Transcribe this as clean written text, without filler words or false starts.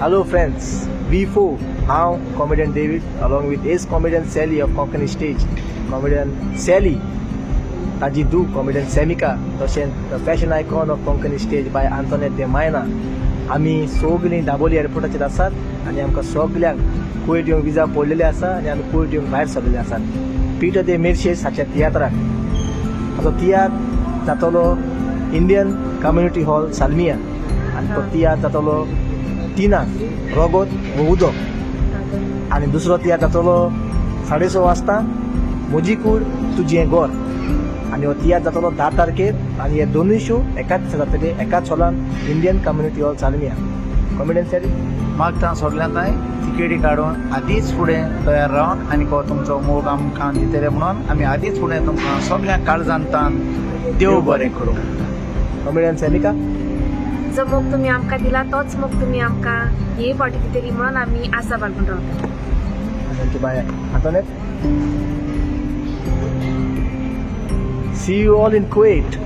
Hello friends, V4, हांव comedian David along with ace comedian Sally of Konkani stage, comedian Sally, ताजी धूव comedian सॅमिका, तशेंच the fashion icon of Konkani stage by Antoinette de Maina. आमी सगलीं दाबोली एअरपोर्टाचेर आसात आनी आमकां सगल्यांक कुवेट येवंक विजा पडलेले आसा आनी आमी कुवेट येवंक भायर सरलेले आसात पिटर दे मिर्शेस हाच्या तियात्राक. हाचो तियात्र जातलो इंडियन कम्युनिटी हॉल, सालमिया आनी तो तियात्र जातलो 3 रोगोत वो उदक आनी दुसरो तियात्र जातलो 6:30 वाजता, म्हजी कूड तुजें गोर आनी हो तियात्र जातलो 10 तारखेर आनी हे दोनूय शो एकाच दिसा जातले, एकाच हॉलान, Indian community hall, Salmiya. Comedian Sally. मागता सगळ्यां थंय तिकेटी काडून आदींच फुडें तयार रावन आनी हो तुमचो मोग आमकां दितले म्हणून आमी आदींच फुडें तुमकां सगळ्यांक काळजांतान देव बरें करूं. कॉमेडियन सॅमिका. जो मोग तुमी आमकां दिला तोच मोग तुमी आमकां हे फावटी दितली म्हणून आमी आसा बाळगून रावता. आनी आमची बाय Antoinette. See you all in Kuwait.